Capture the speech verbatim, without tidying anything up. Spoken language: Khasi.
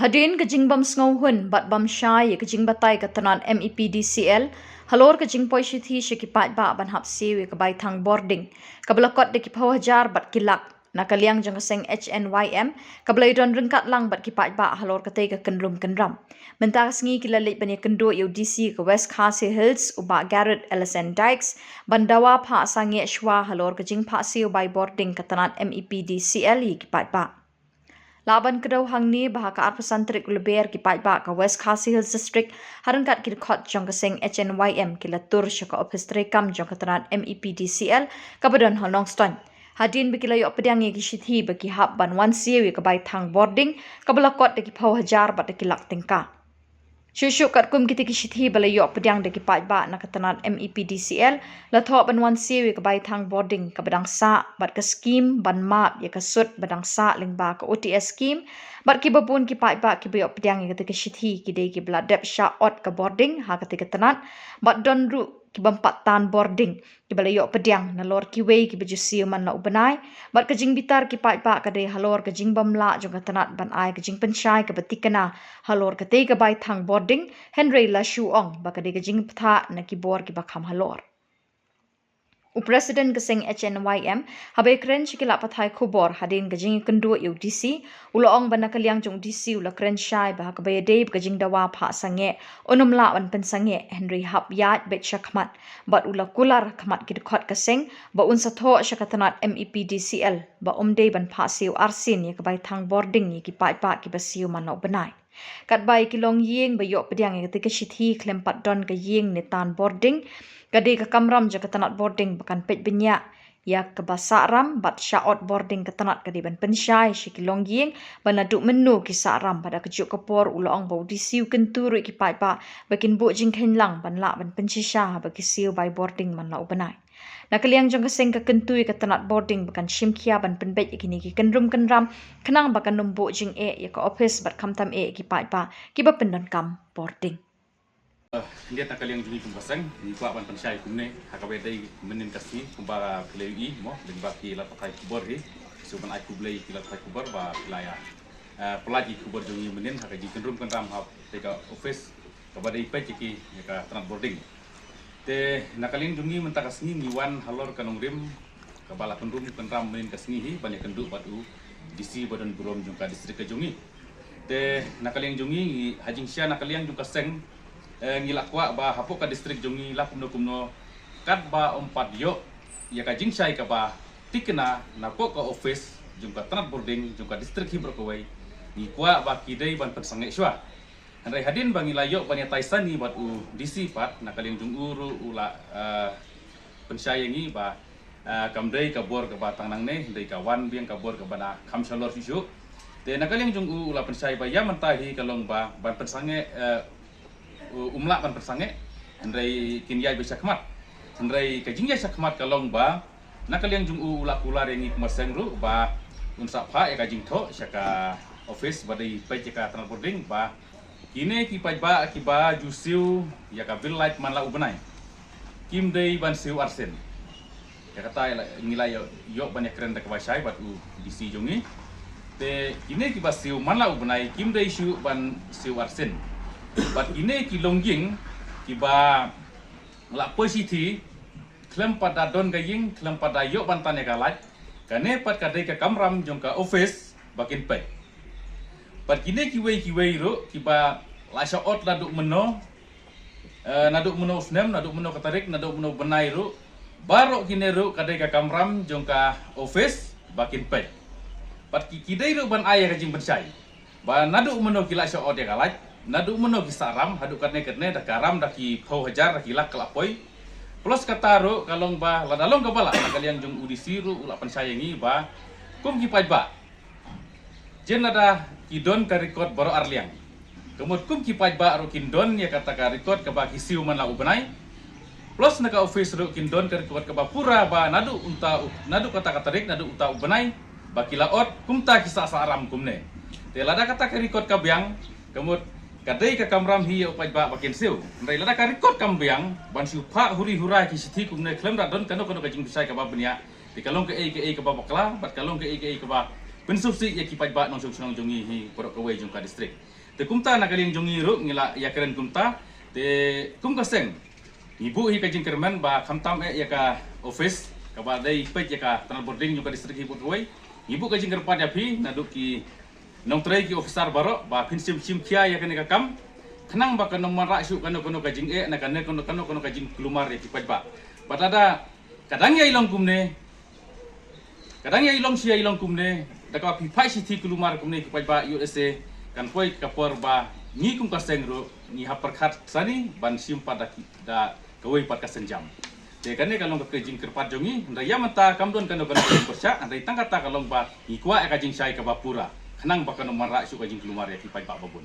Hadien ka jingbym sngewhun bad bym shai ïa ka jingbatai ka tnat M E P D C L halor ka jingpoi shithi sha ki paidbah ban hap siew ïa ka baithang bording kaba la kot da ki phew hajar bad ki lak na ka liang jong ka seng H N Y M kaba la ïadon ryngkat lang bad ki paidbah halor katei ka kynrum kynram. Mynta ka sngi ki la leit ban ïakynduh ïa u D C ka West Khasi Hills u Bah Garod L S N Dykes ban dawa phah sangeh shuwa halor ka jingphah siew bai bording ka tnat M E P D C L ïa ki paidbah. Lah ban kdew hangne ba ha ka arphew san tarik u Lber ki paidbah ka West Khasi Hills District ha ryngkat ki dkhot jong ka seng H N Y M ki la tur sha ka ophis treikam jong ka tnat M E P D C L kaba don ha Nongstoiñ. Hadien ba ki la ïoh pdiang ïa ki shithi ba ki hap ban wan siew ïa ka baithang bording kaba la kot da ki phew hajar bad da ki lak tyngka. Shuh shuh katkum kitei ki shithi ba la ïoh pdiang da ki paidbah na ka tnat M E P D C L, la thoh ban wan siew ïa ka baithang bording kaba dang sah bad ka skim ban map ïa ka sut ba dang sah lyngba ka O T S skim, bad kiba bun ki paidbah kiba ïoh pdiang ïa katei ka shithi ki dei kiba la dep shah ot ka bording ha katei ka tnat, bad don ruh ki bym pat tan bording kiba la ïoh pdiang nalor kiwei kiba ju siew man la u bnai. Bad ka jingbitar ki paidbah ka dei halor ka jingbym lah jong ka tnat ban ai ka jingpynshai kaba thikna halor katei ka baithang bording, hynrei la shu ong ba ka dei ka jingbthah na ki bor kiba kham halor. U President ka seng H N Y M haba ïakren sha ki lad pathai khubor hadien ka jingïakynduh ïa u D C, u la ong ba na ka liang jong u D C u la kren shai ba ha kaba ïadei bad ka jingdawa phah sangeh un ym lah ban pynsangeh, hynrei hap ïaid beit shakhmat, bad u la kular khmat ki dkhot ka seng ba un sa thoh sha ka tnat M E P D C L ba um dei ban phah siew arsien ïa ka baithang bording ïa ki paidbah kiba siew man la u bnai. Katba ïa ki longïing ba ïoh pdiang ïa katei ka shithi khlem pat don ka ïing ne tan bording, ka dei ka kamram jong ka tnat bording ba kan peit bniah ïa kaba sah ram bad shah ot bording ka tnat. Ka dei ban pynshai sha ki longïing ba naduh mynno ki sah ram. Bad ha kajuh ka por u la ong ba u D C u kyntu ruh ïa ki paidbah ba kin buh jingkheiñ lang ban lah ban pynshisha haba ki siew bai bording man la u bnai. Na ka liang jong ka seng ka kyntu ïa ka tnat bording ba kan shim khia ban pynbeit ïa kine ki kynrum kynram khnang ba kan ym buh jingeh ïa ka ophis bad khamtam eh ïa ki paidbah kiba pyndonkam bording. Khyndiat na ka liang jong ngi kum ka seng ngi kwah ban pynshai kumne ha kaba ïadei mynnin ka sngi kumba phi la ïohi mo, lyngba ki lad pathai khubor hi. Shu ban ai khublei ki lad pathai khubor ba phi la ïa, eh, pynlait ïa ki khubor jong ngi mynnin ha ka jingkynrum kynram ha katei ka ophis kaba dei peit ïa ki ïa ka tnat bording. Te na ka liang jong ngi mynta ka sngi ngi wan halor ka nongrim kaba la kynrum kynram mynnin ka sngi hi ban ïakynduh bad u D C ba don burom jong ka distrik ka jong ngi. Te na ka liang jong ngi, ngi ha jingshisha na ka liang jong ka seng, eh, ngi la kwah ba hapoh ka distrik jong ngi la kumno kumno katba ym pat ïoh ïa ka jingshai kaba thikna napoh ka ophis jong ka tnat bording jong ka distrik hi baroh kawei, ngi kwah ba ki dei ban pynsangeh shuwa. Hynrei hadien ba ngi la ïoh ban ïatai sani bad u D C pat, na ka liang jong u ruh u la, eh, pynshai ïa ngi ba, eh, kam dei ka bor kaba tang nangne, dei ka wan biang ka bor kaba na kham shalor shuh shuh. Te na ka liang jong u u la pynshai ba ïa mynta hi ka long ba ban pynsangeh, eh, u-, um lah ban pynsangeh, hynrei kin ïaid beit shakhmat. Hynrei ka jingïaid shakhmat ka long ba na ka liang jong u u la kular ïa ngi kum ka seng ruh ba un sa phah ïa ka jingthoh sha ka ophis ba dei peit ïa ka tnat bording ba kine ki paidbah kiba ju siew ïa ka bill light man la u bnai kim dei ban siew arsien. Ïa kata ïa la, ngi la ïoh, ïoh ban ïakren da kaba shai bad u D C jong ngi. Te kine kiba siew man la u bnai kim dei shuh ban siew arsien. Bad kine ki longïing kiba la poi shithi khlem pat da don ka ïing, khlem pat da ïoh ban tan ïa ka light, kane pat ka dei ka kamram jong ka ophis ba kin peit. Bad kine kiwei kiwei ruh kiba la shah ot naduh mynno, eh, naduh mynno u snem, naduh mynno ka tarik, naduh mynno u bnai ruh, baroh kine ruh ka dei ka kamram jong ka ophis ba kin peit. Bad ki, ki dei ruh ban ai ïa ka jingpynshai ba naduh mynno ki la shah ot ïa ka light, naduh mynno ki sah ram, haduh katne katne, da ka ram da ki phew hajar, da ki lak ka la poi. Plus kata ruh ka long ba lada long kaba lah, na ka liang jong u D C ruh u la pynshai ïa ngi ba kum ki paidbah, jen lada ki don ka record baroh ar liang, ka mut kum ki paidbah ruh kin don ïa kata ka record kaba ki siew man la u bnai. Plus na ka ophis ruh kin don ka record kaba pura ba naduh uta u-, naduh kata ka tarik, naduh uta u bnai ba ki la ot, kumta ki sah sah ram kumne. Te lada kata ka record ka biang, ka mut ka dei ka kamram hi ïa u paidbah ba kin siew. Hynrei lada ka record kam biang, ban shu phah huri hura ki shithi kumne khlem da don kano kano ka jingpynshai kaba bniah, te ka long kaei kaei kaba bakla, bad ka long kaei kaei kaba pynsngewsih ïa ki paidbah nongshong shnong jong ngi hi baroh kawei jong ka district. Te kumta na ka liang jong ngi ruh ngi la ïakren kumta. Te kum ka seng ngi buh hi ka jingkyrmen ba khamtam eh ïa ka office kaba dei peit ïa ka tunnel boring jong ka district hi baroh kawei. Ngi buh ka jingkyrpad ïa phi naduh ki nongtrei ki officer baroh ba phin shim shim khia ïa kane ka kam khnang ba kan ym wanrah shuh kano kano ka jingeh na kane kano kano kano ka jingkulmar ïa ki paidbah. Ba lada ka dang ïai long kumne, ka dang ïai long shi ïai long kumne, da kaba phi phai shithi kulmar kumne ki paidbah, ïoh lehse kan poi ka por ba ngi kum ka seng ruh ngi hap pyrkhat sani ban shim pat da ki, da kawei pat ka sienjam. Te kane ka long ka jingkyrpad jong ngi, hynrei ïa mynta kam don kano kano ka jingpyrshah, hynrei tang kata ka long ba ngi kwah ïa ka jingshai kaba pura khnang ba kan ym wanrah shuh ka jingkulmar ïa ki paidbah babun.